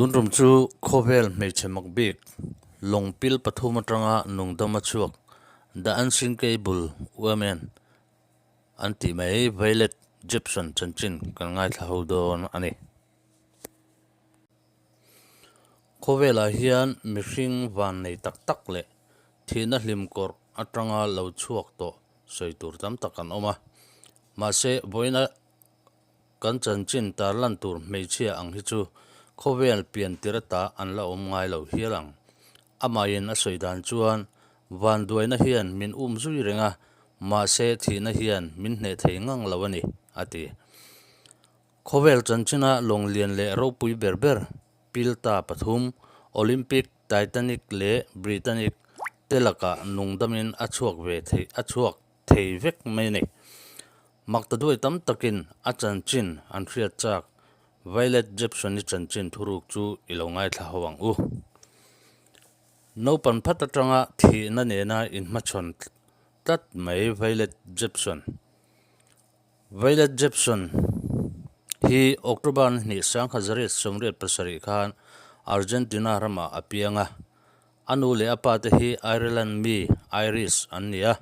Tun tum chu khawvel hmeichhe mak bik lawng pil pathum atanga nungdama chhuak The Unsinkable Woman an tih mai Violet Jepson chanchin kan ngaithla ho dawn a ni. Khawvelah hian mihring van nei tak tak leh thihna hlim kawrh atanga lo chhuak tawh sawi tur tam tak an awm a. Mahse, vawiina kan chanchin tarlan tur hmeichhia ang hi chu khawvel pian tir ata an la awm ngai lo hial ang. Amahin a sawi dan chuan, Vanduaina hian min um zui reng a, mahse thihna hian min hneh thei ngang lo a ni, a ti. Khawvel chanchina lawng lian leh ropui ber ber Pilta pathum, Olympic, Titanic leh Britannic te lakah nungdamin a chhuak ve thei a chhuak thei vek mai a ni. Maktaduai tam takin a chanchin an hriat chak Violet Jepson-i chanchin thuruk chu i lo ngaithla ho ang u. Naupan phat atanga thihna nena inhmachhawn tlat mai Violet Jepson. Violet Jepson hi October ni hnih 1987 khan Argentina ramah a piang a. A nu leh a pa te hi Ireland mi, Irish, an ni a.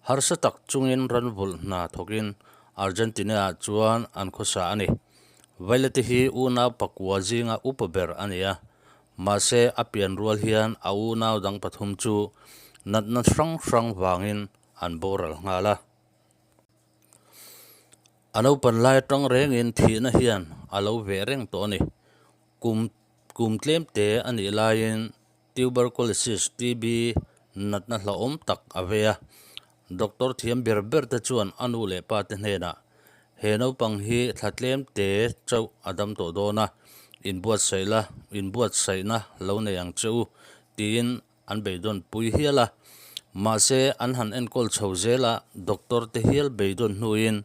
Harsa tak chungin ranvulh hna thawkin Argentina-ah chuan an khawsa a ni. Violet-i hi unau pakua zinga upa ber a ni a. Mahse, a pian rual hian a unau dang pathum chu natna hrang hrang vangin an boral nghal a. A naupan lai atang rengin thihna hian a lo veh reng tawh a ni. Kum kum tlem te a nih laiin Tuberculosis, TB, natna hlauhawm tak a vei a. Doctor thiam ber ber te chuan a nu leh pa te hnenah, He naupang hi thla tlem te chauh a dam tawh dawn a, inbuatsaih la, inbuatsaihna lo nei ang che u, tiin an beidawn pui hial a, mahse an han enkawl chho zel a, doctor te hial beidawn hnuin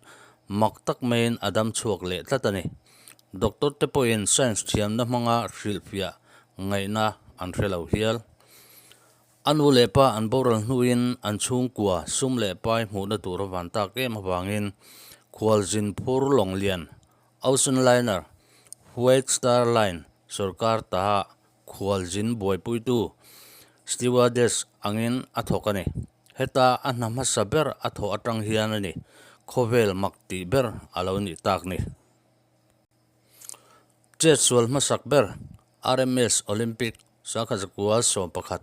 mak tak maiin a dam chhuak leh tlat a ni. Doctor te pawhin science thiamna hmanga hrilhfiah ngaihna an hre lo hial. A nu leh pa an boral hnuin an chhungkua sum leh pai hmuhna tur a van tak em avangin khualzin phur lawng lian Ocean Liner, White Star Line sorkar ta Khualzin buaipuitu stewardess angin a thawk a ni. Heta a hna hmasa ber a thawh atang hian a ni khawvel mak tih ber a lo nih tak ni. Chetsual hmasak ber RMS Olympic 1911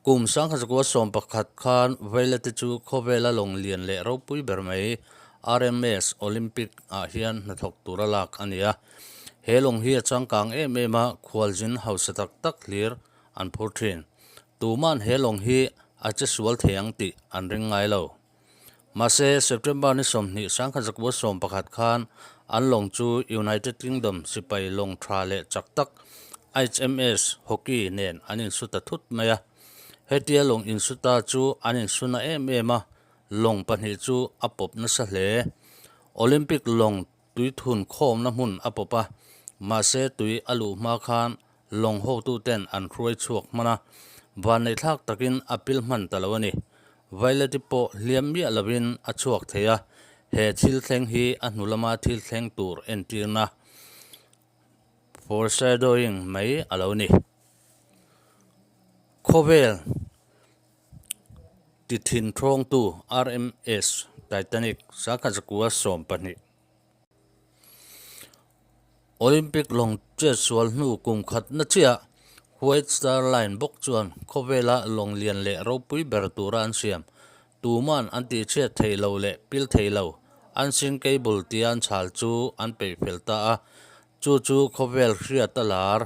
Kum 1911 khan Vailate chu khawvela lawng lian leh ropui ber mai RMS Olympic ah hian hnathawk tura lak a ni a. He lawng hi a changkang em em a, khualzin hausa tak tak hlir an phur thin. Tuman he lawng hi a che sual thei ang tih an ring ngai lo. Mahse, September ni 20 1911 khan an lawng chu United Kingdom sipai lawng tha leh chak tak HMS Hockey nen an insu ta thut mai a. Hetia lawng insu ta chu an insu na em em a, lawng pahnih chu a pawp nasa hle. Olympic lawng tui thun khawmna hmun a pawp a, mahse tui a luh hma khan lawng hotuten an hruai chhuak hman a, vanneihthlak takin a pil hman ta lo a ni. Violet-i pawh hliam miah lovin a chhuak thei a, he thil thleng hi a hnu lama thil thleng tur entirna foreshadowing mai a lo ni. Khawvel ti thin thawngtu RMS Titanic 1912. Olympic lawng chetsual hnu kum khatna chiah White Star Line bawk chuan khawvela lawng lian leh ropui ber tura an siam. Tuman an tihchhiat thei lo leh pil thei lo, unsinkable tia an chhal chu an peih fel ta a, chu chu khawvel hriata lar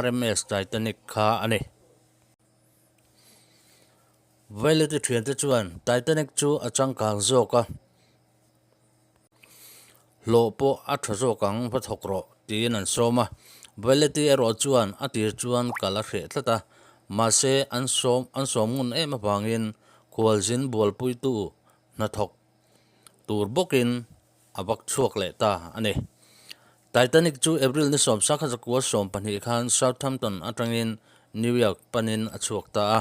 RMS Titanic kha a ni. Violet-i thiante chuan Titanic chu a changkang zawk a. Hlawh pawh a tha zawk ang, va thawk rawh, tiin an sawm a. Violet-i erawh chuan a tir chuan kal a hreh tlat a, mahse an sawm an sawm ngun em avangin khualzin bualpuitu hnathawk tur bawkin a vak chhuak leh ta a ni. Titanic chu April ni 1912 khan Southampton atangin New York panin a chhuak ta a.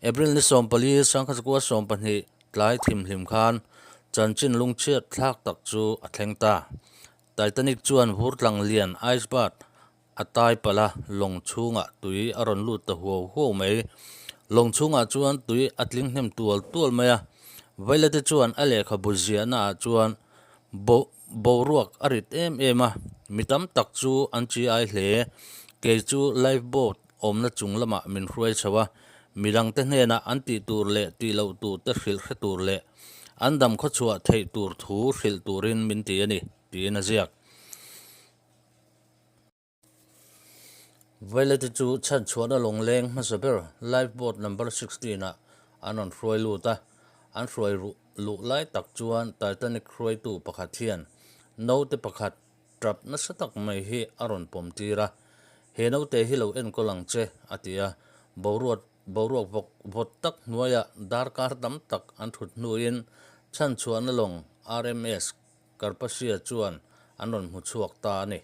April ni 14, 1912 tlai thimhlim khan chanchin lungchhiat thlak tak chu a thleng ta. Titanic chuan vur tlang lian, iceberg, a tai palh a, lawng chhungah tui a rawn lut ta huau huau mai. Lawng chhungah chuan tui a tling hnem tual tual mai a. Vailate chuan a lehkhabu ziahna ah chuan bo boruak a rit em em a, mi tam tak chu an chi ai hle. Kei chu life boat awmna chung lamah min hruai chho a, midangte hnenah an tih tur leh tih loh tur te hrilh hre tur leh an dam khawchhuah theih tur thu hrilh turin min ti a ni, tiin a ziak. Vailate chu chhanchhuahna lawngleng hmasa ber Life Boat Number 16 ah an rawn hruai lut a, an hruai luh lai tak chuan Titanic hruaitu pakhat hian naute pakhat tap nasa tak mai hi a rawn pawm tir a, He naute hi lo enkawl ang che, a ti a, boruat boruak vawk vawt tak hnuaiah darkar tam tak an thut hnuin chhanchhuahna lawng RMS Karpasia chuan an rawn hmu chhuak ta a ni.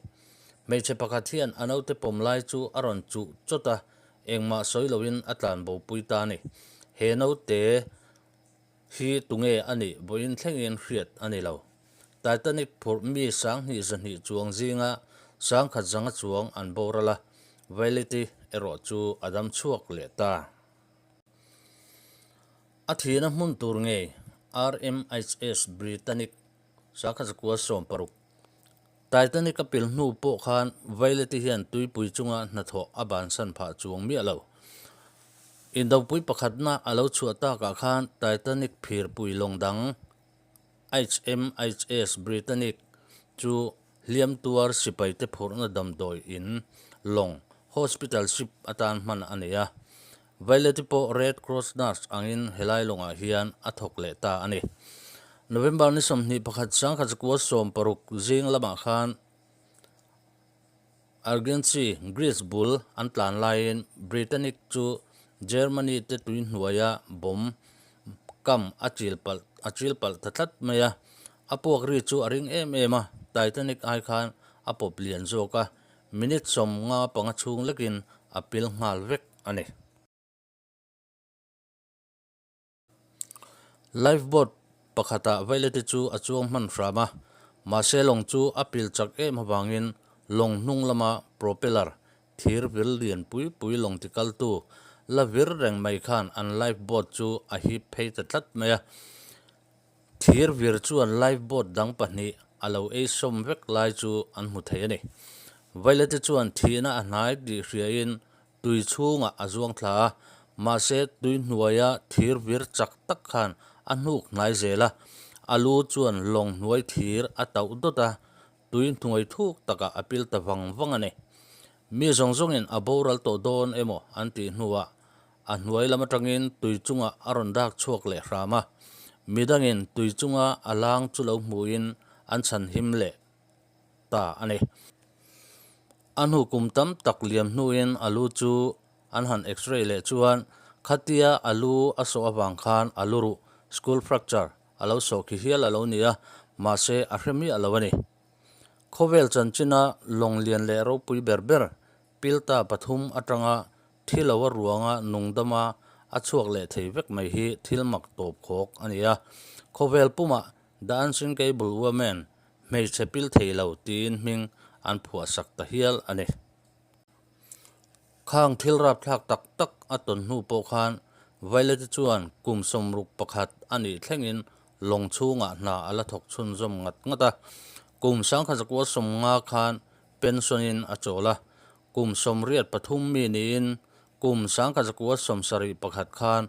Hmeichhe pakhat hian a naute pawm lai chu a rawn chuh chawt a, engmah sawi loin a tlan bo pui ta a ni. He naute hi tunge a nih vawiin thlengin hriat a ni lo. Titanic phurh mi 20 200 chuang zinga 1000 zanga chuang an boral a, Vaileti erawh chu a dam chhuak leh ta. A thihna hmun tur ngei RMHS Britannic sakha zakua 16 Titanic a pil hnu pawh khan Vaileti hian tuipui chunga hnathawh a bansan phah chuang miah lo. Indopui pakhatna a lo chhuah takah khan Titanic phirpui lawng dang HMHS Britannic chu hliam tuar sipaite phurhna damdawi in lawng hospital ship atan hman a nei a. Vaileti pawh Red Cross nurse angin helai lawngah hian a thawk leh ta a ni. November ni 21 1916 zing lamah khan Argency, Greece bul an tlan laiin Britannic chu Germany te tui hnuaia bomb kam a chil palh a chil palh ta tlat mai a. A puak ri chu a ring em em a, Titanic ai khan a pawp lian zawk a, minute 55 chhung lekin a pil nghal vek a ni. Life boat pakhatah Vailete chu a chuang hman hram a, mahse lawng chu a pil chak em avangin lawng hnung lama propeller thir vir lian pui pui lawng tikaltu la vir reng mai khan an life boat chu a hip phei ta tlat mai a. Thir vir chuan life boat dang pahnih a lo ei sawm vek lai chu an hmu thei a ni. Vailete chuan thihna a hnai tih hriain Tui chhungah a zuang thla a, mahse tui hnuaia thir vir chak tak khan a hnuk hnai zel a, a lu chuan lawng hnuai thir a tauh dawt a, tui hnuai thuk takah a pil ta vang vang a ni. Mi zawng zawngin a boral tawh dawn emaw an tih hnuah a hnuai lam atangin tui chungah a rawn dak chhuak leh hram a, midangin tui chunga a lang chu lo hmuhin an chhan him leh ta a ni. A hnu kum tam tak liam hnuin a lu chu an han x-ray leh chuan khatia a lu a sawh avang khan a lu ruh, skull fracture, a lo sawh khi hial a lo ni a, mahse a hre miah lo a ni. Khawvel chanchina lawng lian leh ropui ber ber pilta pathum atanga thi lo a ruanga nungdama a chhuak leh thei vek mai hi thil mak tawp khawk a ni a. Khawvel pumah The Unsinkable Woman Hmeichhe pil thei lo tiin hming an phuahsak ta hial a ni. Khang thil rapthlak tak tak a tawn hnu pawh khan Vailati chuan kum 61 a nih thlengin lawng chhungah hna a la thawk chhunzawm ngat ngat a. Kum 1950 khan pension-in a chawl a, kum 83 mi niin kum 1971 khan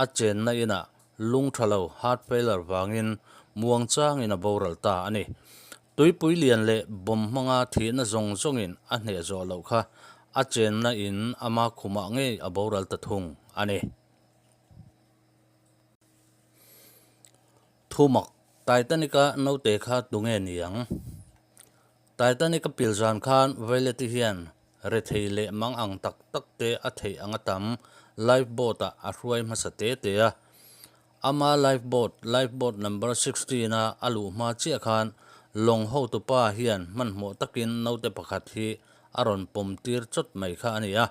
a chenna inah Lung tha lo, heart failure, vangin muang changin a boral ta a ni. Tuipui lian leh bawm hmanga thihna zawng zawngin a hneh zawh loh kha a chenna in ama khumah ngei a boral ta thung a ni. Thumak, Titanic-a naute kha tunge ni ang? Titanic-a pil zan khan Vaileti hian Rethei leh mang ang tak tak te a theih anga tam life boat ah a hruai hmasa te te a. Ama life boat, life boat number 16 a a luh hma chiah khan lawng hotupa hian hmanhmawh takin naute pakhat hi a rawn pawm tir chawt mai kha a ni a.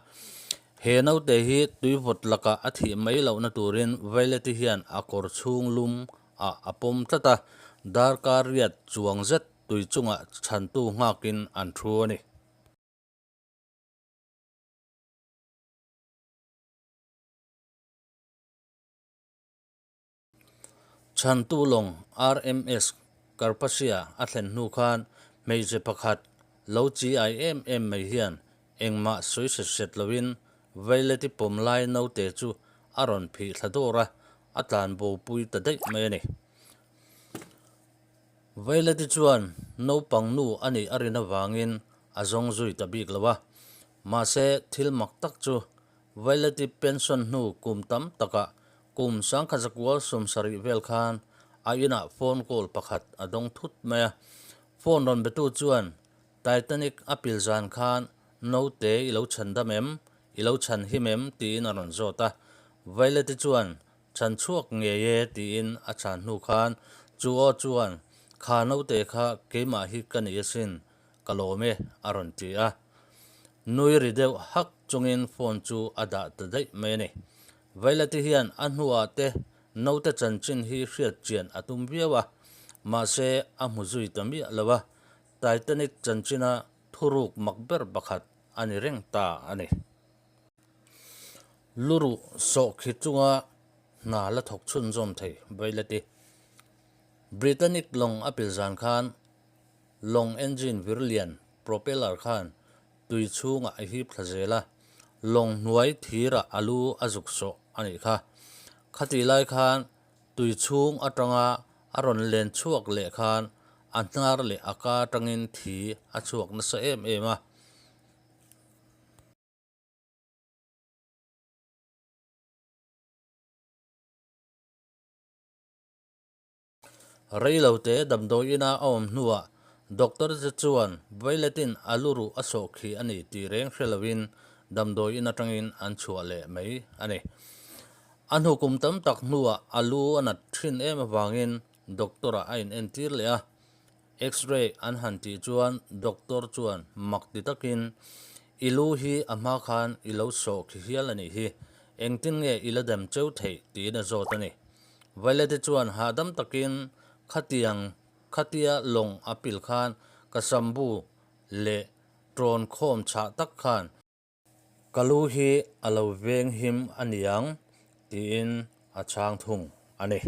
He naute hi tuivawt lakah a thih mai lohna turin Vaileti hian a kawr chhung lum ah a pawm tlat a, darkar riat chuang zet tui chungah chhantu nghakin an thu a ni. Chhantu lawng RMS Carpathia a thlen hnu khan hmeichhe pakhat lo chi-ai em em mai hian engmah sawi hret hret loin Violet-i pawm lai naute chu a rawn phih thla dawr a, a tlan bopui ta daih mai a ni. Violet-i chuan naupang nu a nih a rin avangin a zawng zui ta bik lo a, mahse thil mak tak chu Violet-i pension hnu kum tam takah kum sangkhazakual 70 vel khan a inah phone call pakhat a dawng thut mai a. Phone rawn betu chuan Titanic a pil zan khan naute i lo chhan dam em? I lo chhan him em? tiin a rawn zawt a. Violet-i chuan Chhan chhuak ngei e tiin a chhan hnu khan chu aw chuan Kha naute kha keimah hi ka ni asin, ka lawm e a rawn ti a. Nui ri deuh hak chungin phone chu a dah ta daih mai a ni. Vailati hian a hnuah te naute chanchin hi hriat chian a tum viau a, mahse a hmu zui ta miah lo a, Titanic chanchina thuruk mak ber pakhat a ni reng ta a ni. Luruh sawhkhi chunga hna la thawk chhunzawm thei Vailati. Britannic lawng a pil zan khan lawng engine vir lian propeller khan tui chhungah a hip thla zel a, lawng hnuai thirah a lu a zuk sawh a nih kha. Khatih lai khan tui chhung atanga a rawn len chhuak leh khan a hnar leh a ka atangin thi a chhuak nasa em em a. Reilote damdawi ina a awm hnuah doctor te chuan Violet-in a lu ruh a sawh khi a ni tih reng hre loin damdawi in atangin an chhuah leh mai a ni. A hnu kum tam tak hnuah a lu a nat thin em avangin doctor-ah a inentir leh a. X-ray an han tih chuan doctor chuan mak ti takin, I lu hi a hma khan i lo sawh khi hial a nih hi, engtin nge i la dem cheu theih? tiin a zawt a ni. Violet-i chuan hahdam takin, Khatiang khatia lawng a pil khan ka sambu leh ṭawn khawm chhah tak khan ka lu hi a lo veng him a niang, tiin a chhang thung a ni.